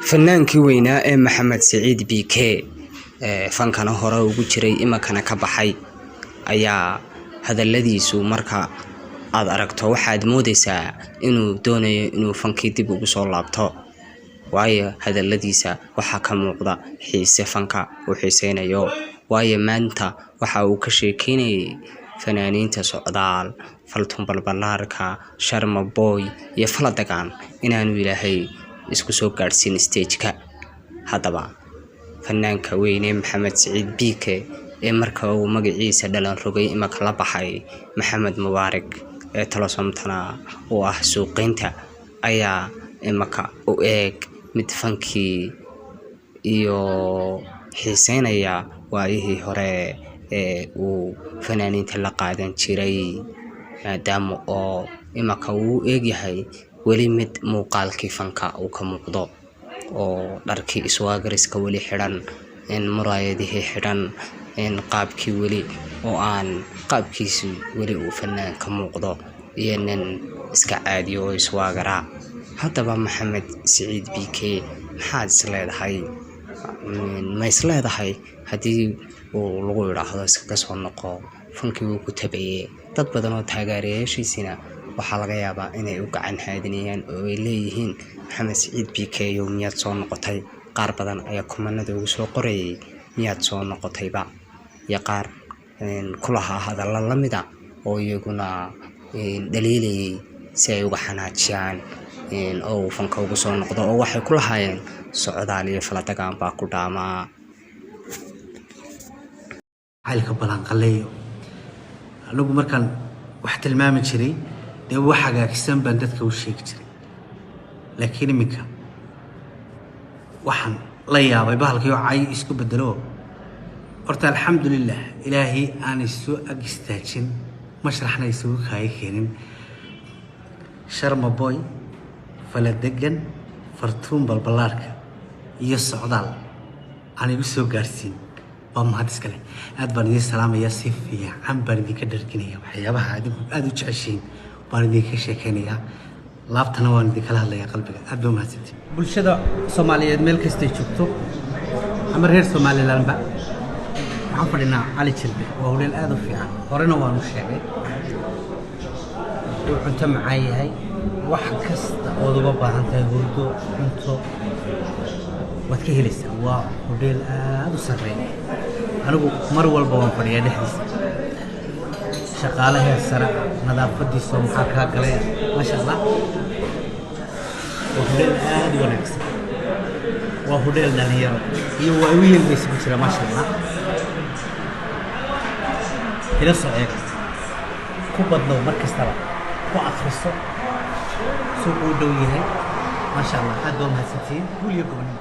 Fanaankii weynaa ee Maxamed Siciid BK ee fankana hore ugu jiray, iminkana ka baxay, ayaa hadaladiisu marka aad aragto waxaad moodaysaa inuu doonayo inuu fankii dib ugu soo laabto, waayo hadaladiisa waxaa ka muuqda xiise fanka uu xiiseynayo. Waayo, maanta waxa uu ka sheekeynayay fanaaniinta Socdaal, Faltun Balbalaarka, Sharma Boy iyo Faladagaan inaanu Ilaahay isku soo gaadhsiin stage-ka. Haddaba, fanaanka weyne Maxamed Siciid BK ee marka uu magaciisa dhalan rogay imanka la baxay Maxamed Mubaarak ee Telesomtana oo ah suuqeynta, ayaa imanka u eeg mid fankii iyo xiiseynaya waayihii hore ee uu fanaaniinta la qaadan jiray, maadaama oo imanka uu u eegyahay weli mid muuqaalkii fanka uu ka muuqdo, oo dharkii iswaagariska weli xidhan, muraayadihii xidhan, qaabkii weli oo aan qaabkiisi weli uu fanaan ka muuqdo, iyo nin iska caadiyo oo iswaagara. Haddaba, Maxamed Siciid BK, maxaad is leedahay? Ma is leedahay haddii uu lagu idhaahdo iskaga soo noqo fankii wuu ku tabayey? Dad badan oo taageerayaashiisina waxaa laga yaabaa inay u gacan haadinayaan oo ay leeyihiin, "Maxamed Siciid BK yow, miyaad soo noqotay?" Qaar badan ayaa comment-ada ugu soo qorayay, "Miyaad soo noqotayba?" Iyo qaar ku lahaa hadallo lamida oo iyaguna dhaliilayay si ay uga xanaajiyaan oo uu fanka ugu soo noqdo, oo waxay ku lahaayeen, "Socdaal iyo Faladagaan baa ku dhaamaa." Jacaylka balanqaleeyo. Anigu markaan wax tilmaami jiray, dee wax hagaagsan baan dadka u sheegi jiray, laakiin iminka waxaan la yaabay bahalkii oo cay isku bedelo. Horta alxamdulilah, Ilaahay aan isu ag istaajin, mashraxna isugu kaaga keenin Sharma Boy, Faladegan, Fartuun Balbalaarka iyo Socdaal aan igu soo gaarsiin, waa mahad iskale. Aad baan idiin salaamayaa, si fiican baan idinka dharginaya, waxyaabaha adigu aada u jeceshihiin baan idinka sheekeynayaa, laabtana waan idinkala hadlayaa, qalbiga. Aad baa mahadsantiin. Bulshada Soomaaliyeed meel kastay joogto ama reer Somalilandba, waxaan fadhinaa Cali Jilbe. Waa hudheel aada u fiican, horena waanu sheegay. Wuu cunto macaan yahay, wax kasta ood uga baahan tahay, hurdo, cunto, waad ka helaysaa. Waa hudheel aada u sarreeya. Anigu mar walba waan fadhiyaa dhexdiisa. Shaqaale heer sare ah, nadaafadiisa maxaa kaa galay, maasha Allah. Waa hudheel aada u wanaagsan, waa hudheel dhalinyaro iyo waawiyeel bay isugu jira, maasha Allah. Ila soo eeg, ku badnow, mar kastaba ku akhriso, suuqu u dhow yahay, maasha Allah. Aad baa mahadsantihiin. Guul iyo gobonnimo.